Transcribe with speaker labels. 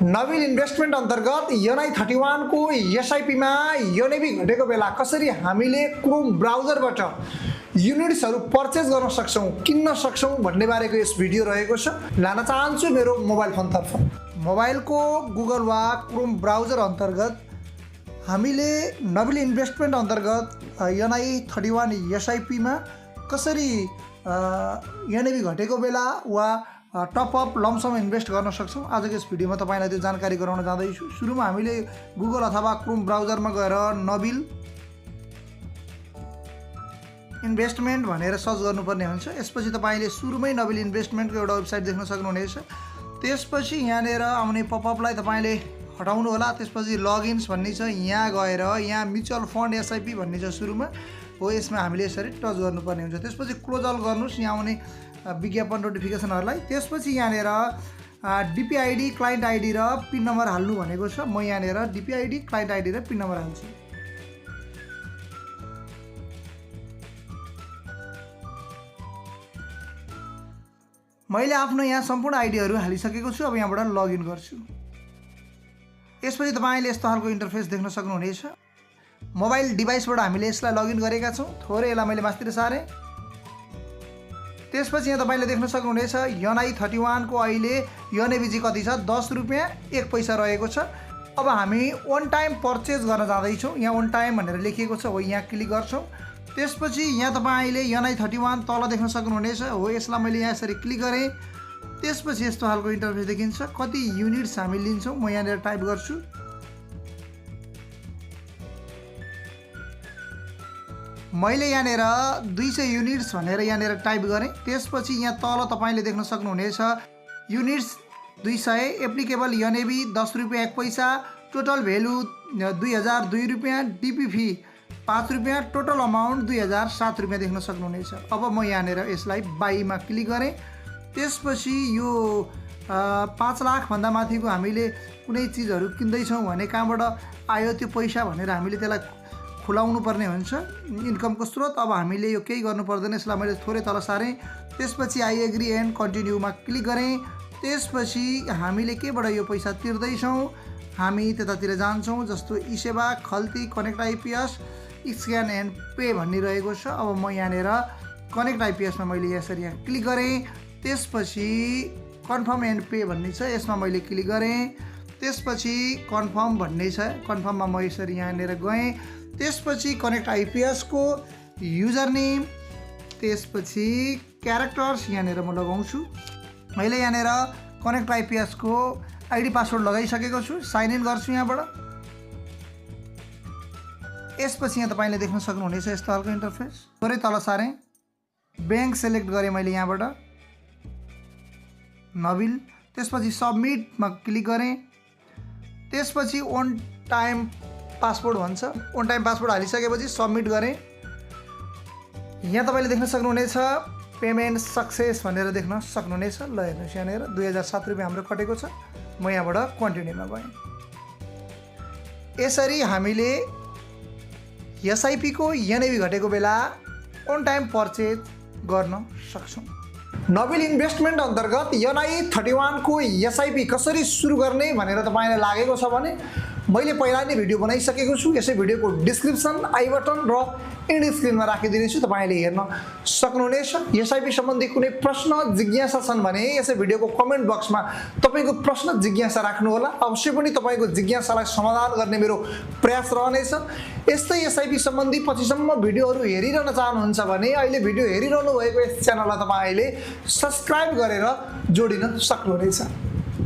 Speaker 1: Nabil investment अन्तर्गत NI 31 को एसआइपीमा एनएभी घटेको बेला कसरी हामीले क्रोम ब्राउजरबाट युनिट्सहरू पर्चेस गर्न सक्छौं, किन्न सक्छौं भन्ने बारेको यस भिडियो रहेको छ। लान चाहन्छु मेरो मोबाइल फोनतर्फ। मोबाइलको गुगल वा क्रोम ब्राउजर अन्तर्गत हामीले नविल इन्भेस्टमेन्ट अन्तर्गत एनआई 31 एसआइपीमा कसरी एनएभी घटेको बेला वा टपअप लमसम इन्भेस्ट गर्न सक्छौं, आजको यस भिडियोमा तपाईलाई त्यो जानकारी गराउन जाँदैछु। सुरुमा हामीले गुगल अथवा क्रोम ब्राउजरमा गएर नविल इन्भेस्टमेन्ट भनेर सर्च गर्नुपर्ने हुन्छ। यसपछि तपाईले सुरुमै नविल इन्भेस्टमेन्टको एउटा वेबसाइट देख्न सक्नुहुनेछ। त्यसपछि यहाँनिर आउने पपअपलाई तपाईले हटाउनु होला। त्यसपछि लगइन्स भन्ने छ, यहाँ गएर यहाँ म्युचुअल फन्ड एसआइपी भन्ने छ सुरुमा, हो यसमा हामीले यसरी टच गर्नुपर्ने हुन्छ। त्यसपछि क्लोज अल गर्नुस् यहाँ आउने विज्ञापन नोटिफिकेसनहरूलाई। त्यसपछि यहाँनिर डिपिआइडी क्लाइन्ट आइडी र पिन नम्बर हाल्नु भनेको छ। म यहाँनिर डिपिआइडी क्लाइन्ट आइडी र पिन नम्बर हाल्छु। मैले आफ्नो यहाँ सम्पूर्ण आइडीहरू हालिसकेको छु। अब यहाँबाट लगइन गर्छु। यसपछि तपाईले यस्तो खालको इन्टरफेस देख्न सक्नुहुनेछ। मोबाइल डिभाइसबाट हामीले यसलाई लगइन गरेका छौं। थोरै यसलाई मैले मास्तिर सारेँ। त्यसपछि यहाँ तपाईले देख्न सक्नुहुनेछ एनआई 31 को अहिले एनएभी कति छ, 10 रुपैयाँ 1 पैसा रहेको छ। अब हामी वन टाइम पर्चेज गर्न जाँदैछौँ। यहाँ वन टाइम भनेर लेखिएको छ, हो यहाँ क्लिक गर्छौँ। त्यसपछि यहाँ तपाईले एनआई 31 तल देख्न सक्नुहुनेछ, हो यसलाई मैले यहाँ यसरी क्लिक गरेँ। त्यसपछि यस्तो खालको इन्टरफेस देखिन्छ। कति युनिट्स हामी लिन्छौँ म यहाँनिर टाइप गर्छु। मैले यहाँनिर 200 युनिट्स भनेर यहाँनिर टाइप गरेँ। त्यसपछि यहाँ तल तपाईले देख्न सक्नुहुनेछ युनिट्स 200, एप्लिकेबल एनएभी 10 रुपैयाँ 1 पैसा, टोटल भ्यालु 2002 रुपैयाँ, डिपी फी 5 रुपैयाँ, टोटल अमाउन्ट 2007 रुपैयाँ देख्न सक्नुहुनेछ। अब म यहाँनिर यसलाई बाईमा क्लिक गरेँ। त्यसपछि यो 5 लाख भन्दा माथिको हामीले कुनै चिजहरू किन्दैछौँ भने कहाँबाट आयो त्यो पैसा भनेर हामीले त्यसलाई खुलाउनु पर्ने हुन्छ, इन्कमको स्रोत। अब हामीले यो केही गर्नु पर्दैन। यसलाई मैले थोरै तल सारेँ। त्यसपछि आई एग्री एन्ड कन्टिन्यूमा क्लिक गरेँ। त्यसपछि हामीले केबाट यो पैसा तिर्दैछौँ हामी त्यतातिर जान्छौँ, जस्तो eSewa, Khalti, connect IPS, scan and pay भन्ने रहेको छ। अब म यहाँनिर कनेक्ट आइपिएसमा मैले यसरी यहाँ क्लिक गरेँ। त्यसपछि कन्फर्म एन्ड पे भन्ने छ, यसमा मैले क्लिक गरेँ। त्यसपछि कन्फर्म भन्ने छ, कन्फर्ममा म यसरी यहाँनिर गएँ। त्यसपछि कनेक्ट आइपिएस को युजर नेम, त्यसपछि क्यारेक्टर्स यहाँनिर म लगाउँछु। मैले यहाँनिर कनेक्ट आइपिएस को आइडी पासवर्ड लगाइसकेको छु। साइन इन गर्छु यहाँबाट। यसपछि यहाँ तपाईले देख्न सक्नुहुनेछ यस्तो खालको इन्टरफेस। थोरै तल सारेँ, ब्याङ्क सेलेक्ट गरेँ मैले यहाँबाट नविल। त्यसपछि सबमिटमा क्लिक गरेँ। त्यसपछि वन टाइम पासवर्ड भन्छ, वन टाइम पासवर्ड हालिसकेपछि सबमिट गरेँ। यहाँ तपाईले देख्न सक्नुहुनेछ पेमेन्ट सक्सेस भनेर देख्न सक्नुहुनेछ। ल हेर्नुहोस् यहाँनिर 2007 रुपैयाँ हाम्रो कटेको छ। म यहाँबाट कन्टिन्यूमा गएँ। यसरी हामीले एसआइपी को एनएभी घटेको बेला वन टाइम पर्चेज गर्न सक्छौँ। नविल इन्भेस्टमेन्ट अन्तर्गत एनआई 31 को एसआइपी कसरी सुरु गर्ने भनेर तपाईलाई लागेको छ भने मैले पहिला नै भिडियो बनाइसकेको छु। यसै भिडियोको डिस्क्रिप्सन, आई बटन र एन्ड स्क्रिनमा राखिदिनेछु, तपाईले हेर्न सक्नुहुनेछ। एसआइपी सम्बन्धी कुनै प्रश्न जिज्ञासा छन् भने यसै भिडियोको कमेन्ट बक्समा तपाईको प्रश्न जिज्ञासा राख्नु होला। अवश्य पनि तपाईको जिज्ञासालाई समाधान गर्ने मेरो प्रयास रहनेछ। यस्तै एसआइपी सम्बन्धी पछिसम्म भिडियोहरू हेरिरहन चाहनुहुन्छ भने अहिले भिडियो हेरिरहनु भएको यस च्यानललाई तपाईले सब्स्क्राइब गरेर जोडिन सक्नुहुनेछ।